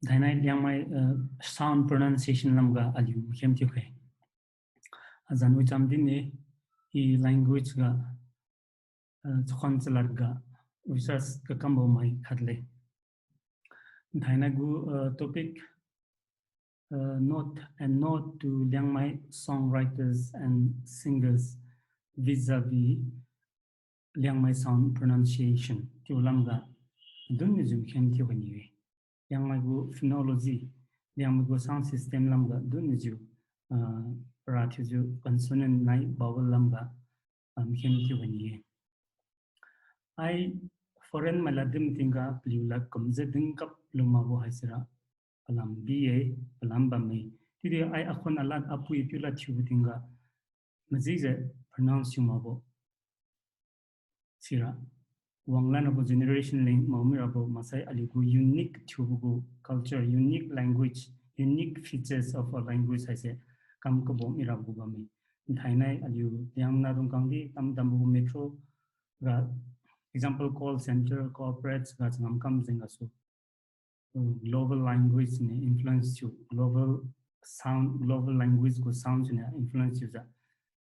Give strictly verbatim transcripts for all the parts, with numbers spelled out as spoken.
Thainai Liangmai, uh, sound pronunciation lamga aliu khem thiukhai. Azan wi cham din-e, i language ga, uh, chakhuan chalat ga research ga kambo mai khat le. Thainai gu, uh, topic, uh, note and note to Liangmai songwriters and singers vis-a-vis Liangmai sound pronunciation chiu lamga dun nijiu khen thiu kani-e. Liangmai gu phonology, Liangmai gu sound system lamga dun nijiu, ah, para thiujiu consonant nai vowel lamga, ah, khen thiu kani-e. Ai foreign mai lad din tingga paliu lad kumjiu dingkap lu makbo haisira palam bi-e, palam bamme. Chiudi ai akhun alad apui apiu lad thiubo tingga majijiu pronounce thiu makbo sira wanglan rabo generation leng mao mirabo maksai aliu gu unique thiubo gu culture, unique language, unique features of a language haise kam kabo mirabo gu bamme. Thainai aliu Liangmai dung khang di tam tambo gu metro ga, example, call center, corporates ga changam kam jeng gasu, uh, global language niu influence thiu, global sound, global language gu sound niu influence thiujiu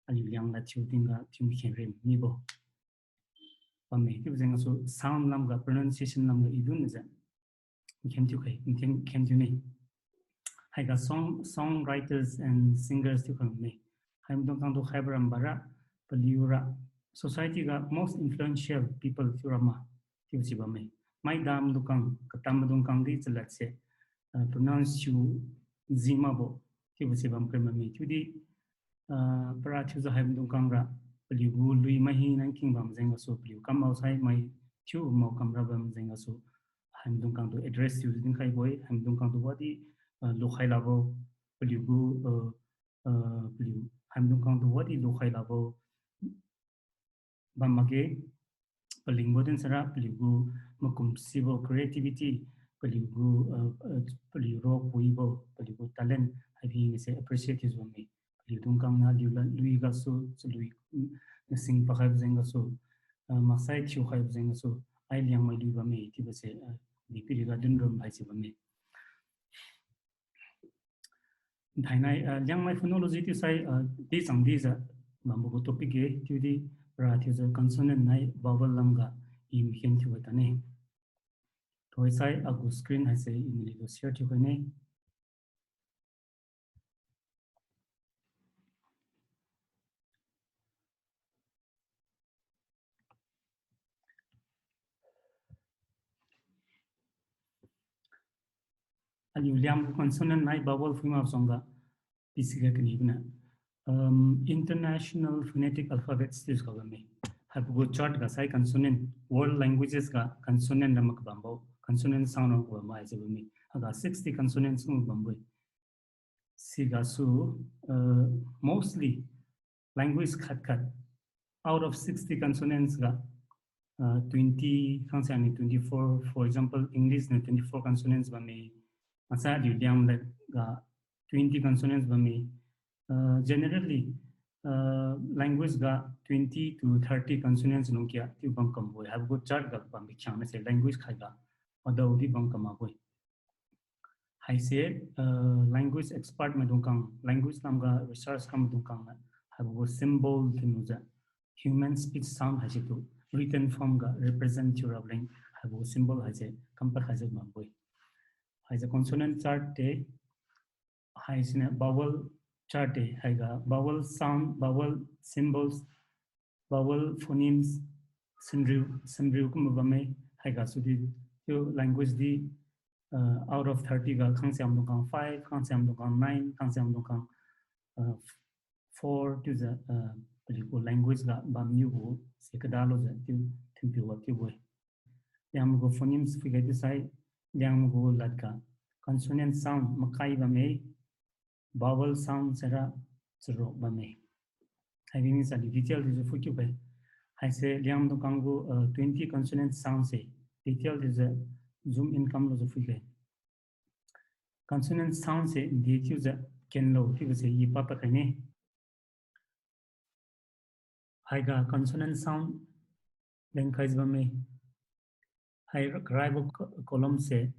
aliu Liangmai lad thiu tingga thiu khen rim mibo bamme. Chiubo jeng gasu sound lamga, pronunciation lamga i dun jiu khen thiukhai, khen, khen thiu ne. Haiga song, songwriters and singers thiu khang ne. Haimai dung khang tu khaibo ram bara, paliura society ga most influential people thiu rama chiubo si bamme. Maidam dung khang, katam dung khang di chaladse, ah, pronounce thiu ji makbo chiubo si bam khe bamme. Chiudi, ah, para thiujiu haimai dung khang ra, paliu gu lui mai hina king bam jeng gasu, paliu kam maosai mai thiu mao kam ra bam jeng gasu, haimai dung khang tu address thiujiu dinkhai bo-e, haimai dung khang tu wadi, ah, lukhai lakbo, paliu gu, ah, ah, paliu haimai dung khang tu wadi lukhai lakbo bam makge, palingbo din sara paliu gu makum sibo creativity, paliu gu, ah, ah, paliu ro kuibo, paliu gu talent, haibi nise appreciate thiujiu bamme. Paliu dung khang na aliu la lui gasu, chalui, mm, nasing pakhaibo jeng gasu, ah, maksai thiukhaibo jeng gasu, ai Liangmai lui bamme chiubo se, ah, dipiri ga dun rum haise bamme. Thainai, ah, Liangmai phonology thiusai, ah, di chang dijiu bambo gu topic ge, chiudi para thiujiu consonant nai vowel lamga i khen thiu tane. Thoisai agu screen haise iniu liu share thiu khaine. Aliu Liangmai consonant nai vowel phui mak suangga pisiga kani bina, um, International Phonetic Alphabets thiujiu ga bamme. Haibo gu chart ga sai consonant, world languages ga consonant ram kabambo, consonant sound ram kabambo haise bamme. Haiga sixty consonants bambo-e. Sigasu, uh, mostly language khat khat, out of sixty consonants ga, uh, twenty khangsia niu twenty-four, for example, English niu twenty-four consonants bamme, maksai aliu Liangmai lad ga twenty consonants bamme. Uh, generally, uh, language ga twenty to thirty consonants lungkia chiu bam kambo-e, haibo gu chart ga bam bikhiangnase language khat ga adaodi bam kam makbo-e. Haise, uh, language expert maidung khang, language lamga research kamdung khang na, haibo gu symbol thinujiu human speech sound haise tu written form ga represent thiu raleng, haibo gu symbol haise kam pakhaijiu bambo-e. Haise consonant chart de, haisiniu vowel chart de, haiga vowel sound, vowel symbols, vowel phonemes, sinriu, sinriu kumbo bamme. Haigasudi, chiu language di, uh, out of thirty ga khangsiam dung khang five, khangsiam dung khang nine, khangsiam dung khang, uh, four chiujiu, uh, paliu gu language ga bamniu gu se kadalojiu chiu thinpiu ga chiubo-e. Liangmai gu phonemes phuikhai chiusai, Liangmai gu lad ga consonant sound makai bamme, vowel sound saira charuk bamme. Haibi nisa aliu detail thiujiu phuikiu khe. Haise Liangmai dung khang gu, uh, twenty consonant sound se detail thiujiu zoom in kamlujiu phuikhe. Consonant sound se de chiujiu kenlo chiubo se i papa khaine. Haiga consonant sound lengkhaijiu bamme. Hai karaibo co-, column se,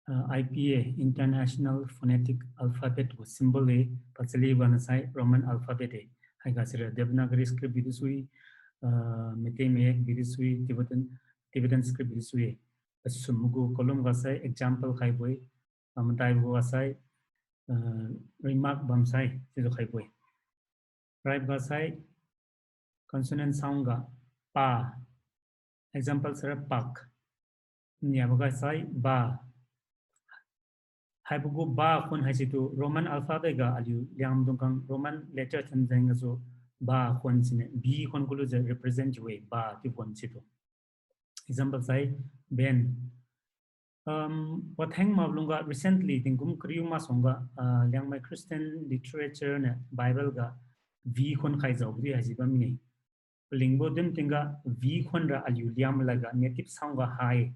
uh, I P A, International Phonetic Alphabet gu symbol e, pachaliga nasai Roman alphabet e. Haiga sira Devanagari script bidi sui, uh, Meitei Mayek bidi sui, Tibetan, Tibetan script bidi sui e. Pasum gu column ga sai example khaibo e, uh, matai gu ga sai, uh, remark bam sai, chiujiu khaibo e. Raibo ga sai consonant sound ga pa. Example sira pak. Niabo ga sai ba. Haibo gu ba khon haisitu Roman alphabet ga aliu Liangmai dung khang Roman letter than jeng gasu ba khon sine, B khon kulujiu represent thiu-e, ba chiu khon situ. Example sai ben. Um, watheng mak lungga recently tingkum kariu masuangga, ah, Liangmai Christian literature niu Bible ga V khon khai jaobo di haisi bam mine. Palingbo din tingga V khon ra aliu Liangmai lad ga native sound ga hai.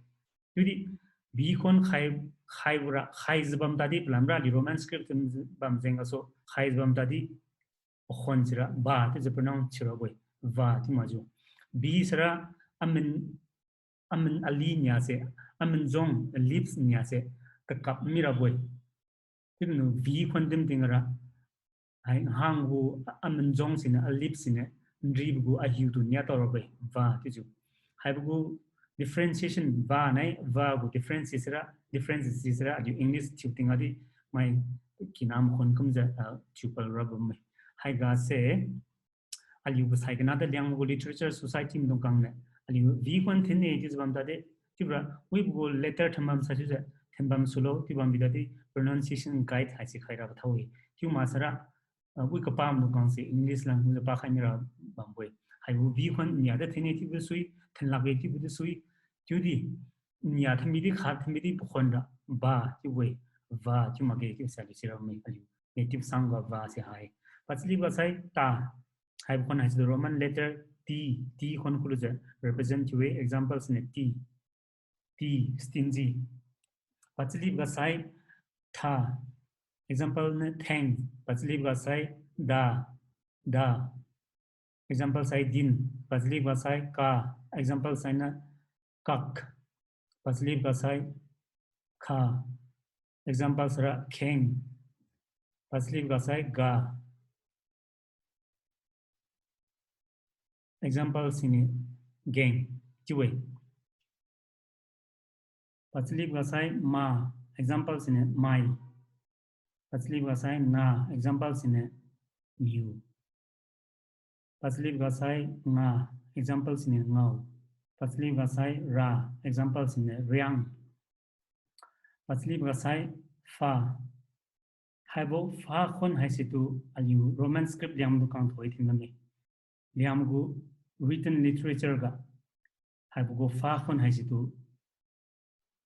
Chiudi V khon khai, khaibo ra, khaijiu bam tadi palamra aliu Roman script bam jeng gasu khaijiu bam tadi pakhon sira ba chiujiu pronounce thiurabo-e, va chiu makjiu. B sira amin, amin ali niase, amin jong, lips niase, kakap mirabo-e. Chiuniu V khon din tingra, hai hanggu amin jong sine, a lips sine, nribo gu ahiutu niatao rabo-e, va chiujiu. Haibo gu differentiation, va nai va gu difference sira, difference sira aliu English thiu tingga di mai kinam khon kumjiu, ah, thiupal ra bamme. Haiga se aliu gu sai kanada Liangmai gu literature society maidung khang niu aliu V khon thinne chiujiu bam tadi, chiubora wibo gu letter thanbam saisujiu thanbam sulo chiu bam bidadi pronunciation guide haise khaira kathao-e. Chiu maksara, ah, wi kapamaidung khang se English lang kumjiu pakhai mira bambo-e. Haibo V khon niada thinne chiubo sui, thanlakge chiubo di sui, chiudi nia thanmidi khat thanmidi pakhon ra ba chiubo-e, va chiu makge chiu sai aliu sira me aliu native sound ga va se hai. Pachaliga sai ta. Haibo khon haisitu Roman letter T, T khon kulujiu represent thiu-e, example sine T, T, stingy. Pachaliga sai tha. Example niu theng. Pachaliga sai da, da. Example sai din. Pachaliga sai ka. Example sai niu kak. Pachaliga sai kha. Example sira kheng. Pachaliga sai ga. Example siniu geng chiu-e. Pachaliga sai ma, example siniu mai. Pachaliga sai na, example siniu niu. Pachaliga sai nga, example siniu ngao. Pachaliga sai ra, example siniu riang. Pachaliga sai fa. Haibo fa khon haisitu aliu Roman script Liangmai dung khang thoi thin bamme. Liangmai gu written literature ga haibo gu fa khon haisitu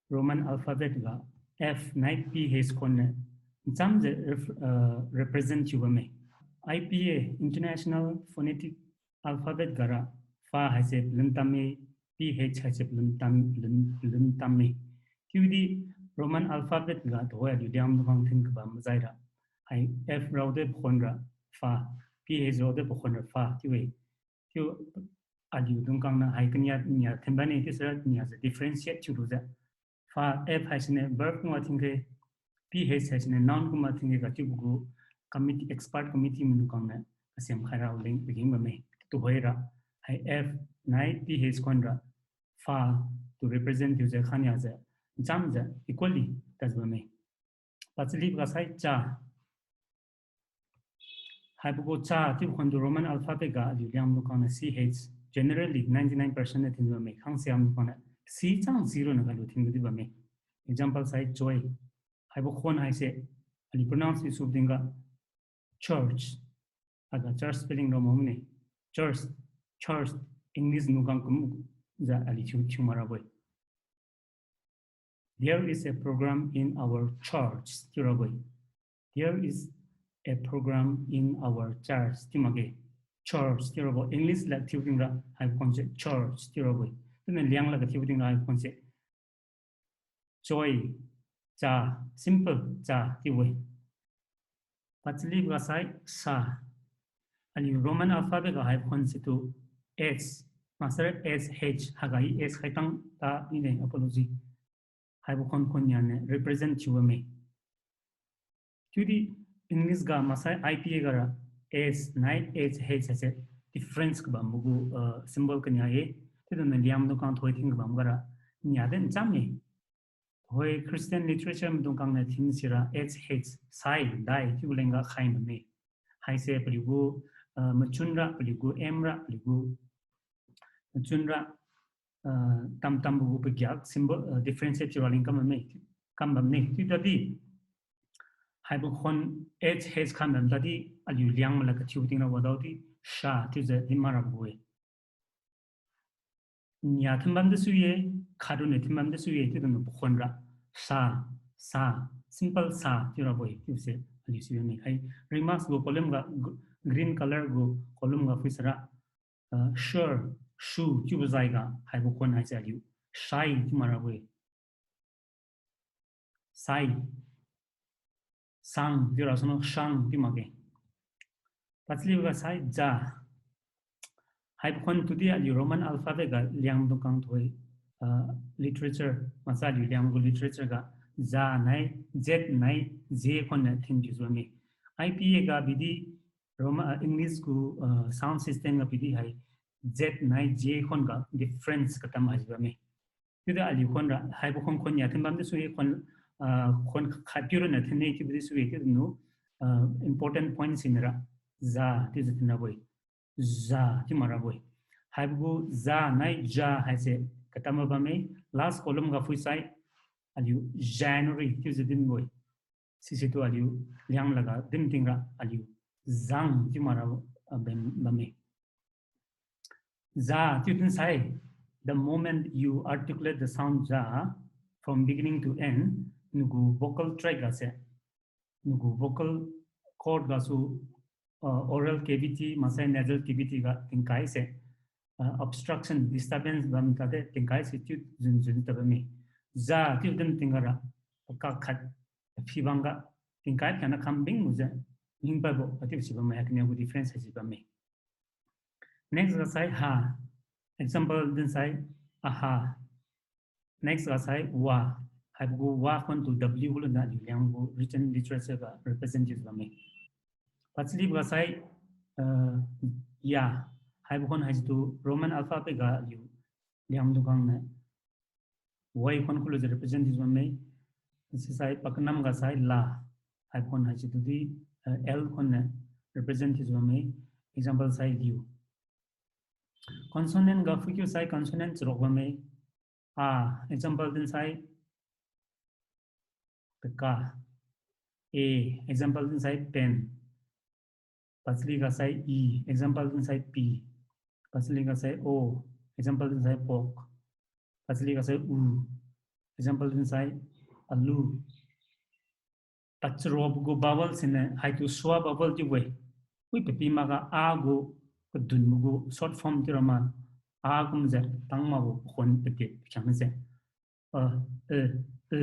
Roman alphabet ga F nai P H khon niu nchamjiu ref-, uh, represent thiu bamme. I P A, International Phonetic Alphabet gara fa haise lun tamme, P H haise lun tam, lun, lun tamme. Chiudi Roman alphabet ga tuhoi aliu Liangmai dung khang thin kabam mazaira, hai F raode pakhon ra fa, P H raode pakhon ra fa chiu-e. Chiu aliu dung khang niu hai kania nia thin bamne chiusira niajiu differentiate thiulujiu, fa, F haisiniu verb kumga thinge, P H haisiniu noun kumga thinge ga chiubo gu committee, expert committee maidung khang niu kasem khaira leng pageng bamme. Tuhoira hai F nai P H khon ra fa tu represent thiujiu khaniajiu nchamjiu equally tadjiu bamme. Pachaliga sai cha. Haibo gu cha chiubo khontu Roman alphabet ga aliu Liangmai dung khang niu C H, generally ninety-nine percent niu thinjiu bamme, khangsiam dung khang niu C chang zero niu galu thinjiu di bamme. Example sai joy. Haibo khon haise aliu pronounce sub tingga church. Aga church spelling rao mamne. Church, church, English maidung khang kumjiu aliu thiu, thiu marabo-e. There is a program in our church chiurabo-e. There is a program in our church chiu makge. Church chiurabo English lad thiu tingra haibo khon se church chiurabo-e. Tuniu Liang lad ga thiu tingra haibo khon se joy, cha, simple cha chiubo-e. Pachaliga sai sa. Aliu Roman alphabet ga haibo khon situ H, maksara S H, haiga i S khaitang ta mine, apology. Haibo khon khon nia niu represent thiu bamme. Chiudi English ga maksai I P A ga ra S nai H H haise difference kabambo gu, uh, symbol kania ye. Chiudi niu Liangmai dung kang thoi thin kabam ga ra nia din cham ye. Hoi Christian literature maidung kang niu thin sira H H, sai, dai, chiu leng ga khai mane. Haise paliu gu, uh, machun ra, paliu gu M ra, paliu gu machun ra, uh, tam tambo gu pagiak symbol, uh, differentiate thiura leng kam bamme, kam bamne. Chiu tadi, haibo khon H H kam bam tadi, aliu Liangmai la kathiu ting ra wadaodi, sha, chiujiu din mak rabo-e. Nia thin bam di sui ye, khat ronna thin bam di sui ye, chiu tadniu pakhon ra, sa, sa, simple sa, chiu rabo-e, chiuse, aliu si bamme. Hai, remarks gu column ga, gr-, green color gu column ga phui sara, uh, sure, shu, chiubo jai ga, haibo khon haise aliu, shai, chiu mak rabo-e. Sai. Sang, chiu ra sunu, shang, chiu makge. Pachalibo ga sai, ja. Haibo khon tudi aliu Roman alphabet ga Liangmai dung kang thoi, ah, literature, maksai aliu Liangmai gu literature ga, ja nai, Z nai, J khon niu thin thiujiu bamme. I P A ga bidi, Roman, ah, English gu, ah, sound system ga bidi hai, Z nai, J khon ga difference katam haisi bamme. Chiudi aliu khon ra, haibo khon khon nia thin bam di sui ye khon, ah, khon khat piu ronna thin ne chiubo di sui ye chiu tadniu, ah, important point sina ra, ja, chiujiu thin rabo-e. Ja, chiu mak rabo-e. Haibo gu ja nai ja haise katam bamme, last column ga phui sai, aliu January chiujiu dinbo-e. Sise tu aliu Liangmai la ga din ting ra aliu jang chiu mak ra, ah, bam, bamme. Ja, chiu din sai, the moment you articulate the sound ja from beginning to end, nagu vocal tract ga se, nagu vocal cord gasu, uh, oral cavity, maksai nasal cavity ga tingkai se, uh, obstruction, disturbance bam tade tingkai se chiu jun jun ta bamme. Ja, chiu din tingga ra, pakak khat, phibang ga, tingkai khatna khambing mujiu, ning pabo, atibo si bamme, hakniu gu difference haisi bamme. Next ga sai ha. Example din sai aha. Next ga sai wa. Haibo gu wa khon tu W gu luna aliu Liangmai gu written literature ga represent thiujiu bamme. Pachalibo ga sai, uh, ya. Haibo khon haisitu Roman alphabet ga aliu Liangmai dung kang niu Y khon kulujiu represent thiujiu bamme. Sisai paknam ga sai la. Haibo khon haisitu di, uh, L khon niu represent thiujiu bamme. Example sai liu. Consonant ga phuikiu sai consonant charuk bamme. A, example din sai peka. E, example din sai pen. Pachali ga sai i, example din sai pi. Pachali ga sai o, example din sai pok. Pachali ga sai u, example din sai alu. Pacharubo gu vowel siniu haitu sua vowel chiubo-e. Wi papi makga a gu kadunbo gu short form chiura ma a kumjiu tang makbo pakhon pati pakhiangnase. A, e, e.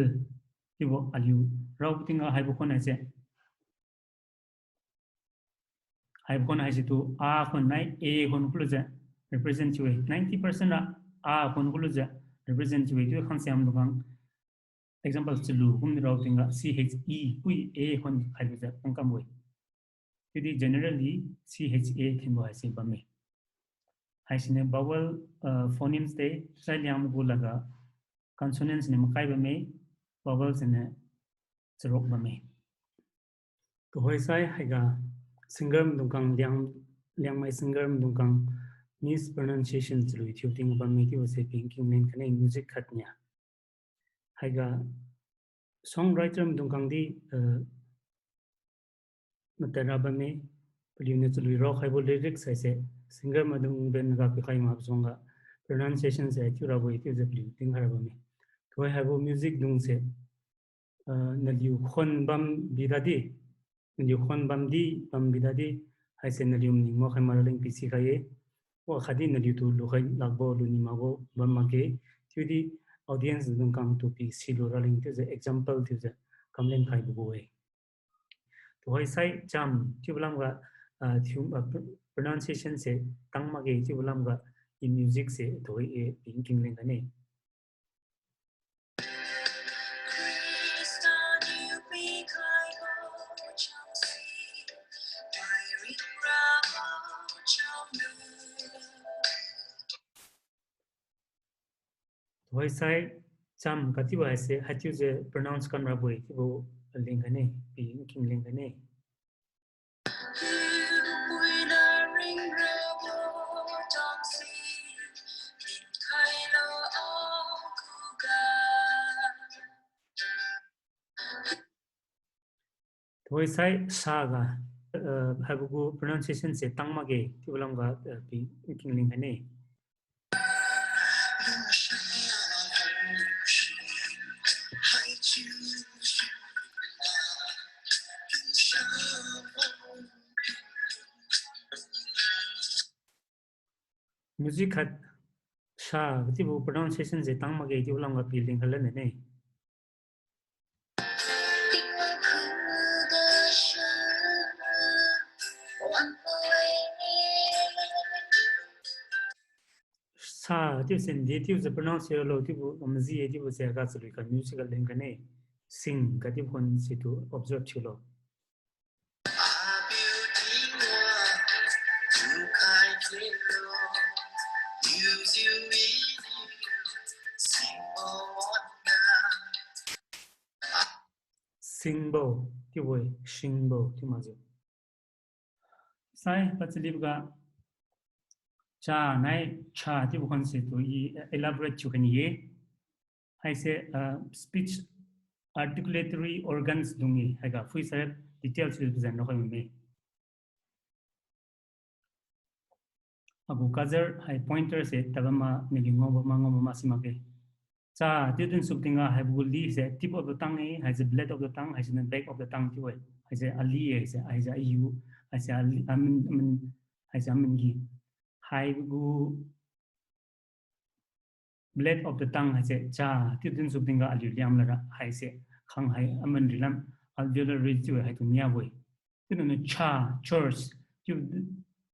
Chiubo aliu raobo tingga haibo khon haise. Haibo khon haisitu a khon nai a khon kulujiu represent thiu-e. Ninety percent ra a khon kulujiu represent thiu-e chiu khangsiam lukang. Example, chalu kum rao tingga C H E, pui a khon khailujiu pangkam-e. Chiudi generally C H A thinbo haise bamme. Haisiniu vowel, uh, phonemes de, sai Liangmai gu laga consonants niu makai bamme, vowels niu charuk bamme. Tuhoisai haiga singer maidungkang Liang, Liangmai singer maidungkang mispronunciation chalui thiu ting bamme chiubose pingkinglen kane music khatnia. Haiga songwriter maidungkang di, eh, matara bamme, paliuniu chalui raokhaibo lyrics haise singer maidung benga pikhai masuangga pronunciation se thiurabo-e chiujiu paliu tingkhai ra bamme. Tuhoi haibo music dungse, ah, naliu khon bam bidadi, naliu khon bamdi, bam bidadi, haise naliu maning makhai maraleng pisikhai-e. Wakhatdi naliutu lukhai lakbo, luni makbo bam makge, chiudi audience dungkangtu pisilu raleng chiujiu example thiujiu kamlen khaibo gu-e. Tuhoisai cham chiubo lamga, ah, thiu, ah, pr-, pronunciation se tang makge chiubo lamga, i music se tuhoi-e pingkinglen kane. Hoisai cham katibo haise, haichiujiu pronounce kamrabo-e chiubo lingkhane, pi nking lingkhane. Tuhoisai sa ga, uh, haibo gu pronunciation se tang makge chiubo lamga, uh, pi nking lingkhane. Music khat sa chiubo pronunciation se tang makge chiubo lamga pi lingkha lane ne. Sa chiubo se ndi chiubo se pronounce thiulo chiubo maji-e chiubo se ga chalui kha music ga lingkhane. Sing katibo khon situ observe thiulo. Singbo chiubo-e, singbo chiu makjiu. Sai pachalibo ga cha nai cha chiubo khon situ i elaborate thiu khaini ye. Haise, uh, speech articulatory organs dung-e, haiga phuisai details thiu pazan raokhai bamme. Agu cursor hai pointer se tabam ma, naliu ngao bam ma, ngao bam ma si makge. Cha chiu dinsubo tingga haibo gu li se tip of the tongue-e, haise blade of the tongue, haise na back of the tongue chiu-e. Haise ali-e, haise, haise ayu, haise ali, amin, amin, haise amin gi. Haibo gu blade of the tongue haise cha chiu dinsubo tingga aliu liang lara haise khang hai amin rilam alveolar ridge chiu-e haitu niabo-e. Chiuniu cha, church chiu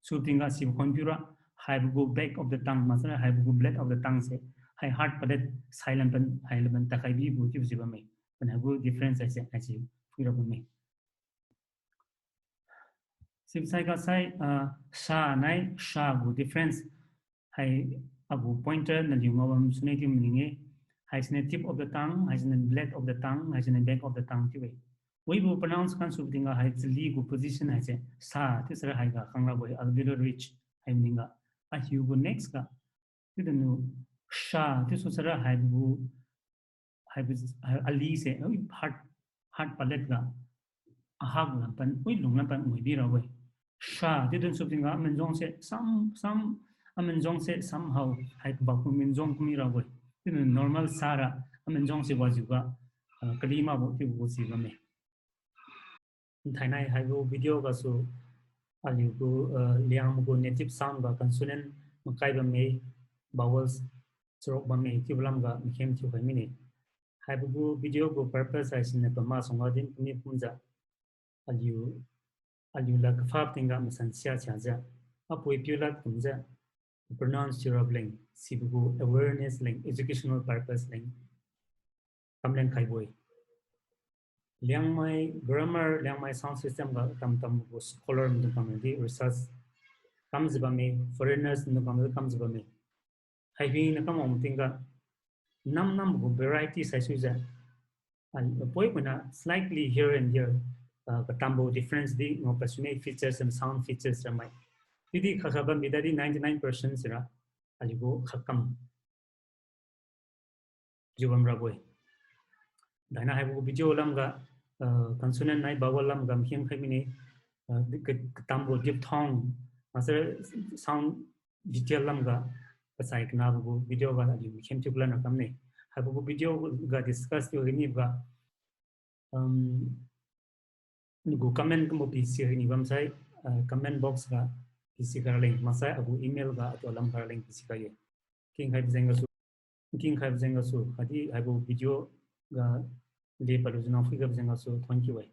subo tingga sibo khon piura haibo gu back of the tongue, maksara haibo gu blade of the tongue se hai hard palate sailam pan, hailam pan takhai bibo chiubo si bamme. Pan haibo difference haise, haise phuira bamme. Sibsai ga sai, ah, sa nai sha gu difference hai agu pointer naliu ngao bam sune chiu maning-e. Haisiniu tip of the tongue, haisiniu blade of the tongue, haisiniu back of the tongue chiu-e. Wibo pronounce kansubo tingga hai chali gu position haise sa chiu sara haiga khangrabo-e, alveolar ridge hai maning ga. Ahiu gu next ga chiudaniu sha chiu su sara haibo gu, haibo, hai ali se, ui, hard, hard palate ga, ahak lam pan, ui, lung lam pan ngui bi rabo-e. Sha chiu dinsubo tingga amin jong se sam, sam, amin jong se somehow hai kabak gu min jong kumi rabo-e. Chiuniu normal sara amin jong se wajiu ga, ah, kali makbo chiubo si bamme. Thainai haibo video gasu aliu gu, ah, Liangmai gu native sound ga consonant makai bamme, vowels charuk bamme chiubo lamga makhem thiukhai mine. Haibo gu video gu purpose haisiniu pama sungga din pumi kumjiu aliu, aliu lad kaphab tingga masan sia siajiu, apui piu lad kumjiu pronounce thiurabo leng sibo gu awareness leng educational purpose leng kamlen khaibo-e. Liangmai grammar, Liangmai sound system ga tamtam gu scholar maidung kamdi research kamjiu bamme, foreigners maidung kamdi kamjiu bamme. Haihi na kam wang tingga nam nam gu variety saisuijiu, ah, poi puna slightly here and there, ah, katambo difference di ngao pasune features and sound features ramai. Chiudi khakha bambi dadi ninety-nine percent sira aliu gu khakam jiu bam rabo-e. Daina haibo video lamga, ah, consonant nai vowel lamga makhem khai mine, ah, di ka-, katambo diphthong, maksara sound detail lamga pasai kanabo gu video ga aliu makhem thiu kalan ra kamne. Haibo gu video ga discuss thiu kanibo ga, um, nagu comment kumbo pisi khaini bamsai, ah, comment box ga pisi kha raleng, maksai agu email ga atu lamga raleng pisi kha ye. Kingkhaibo jeng gasu, kingkhaibo jeng gasu, khatdi haibo video ga de palujiu nang phuikhaibo jeng gasu, thank you e.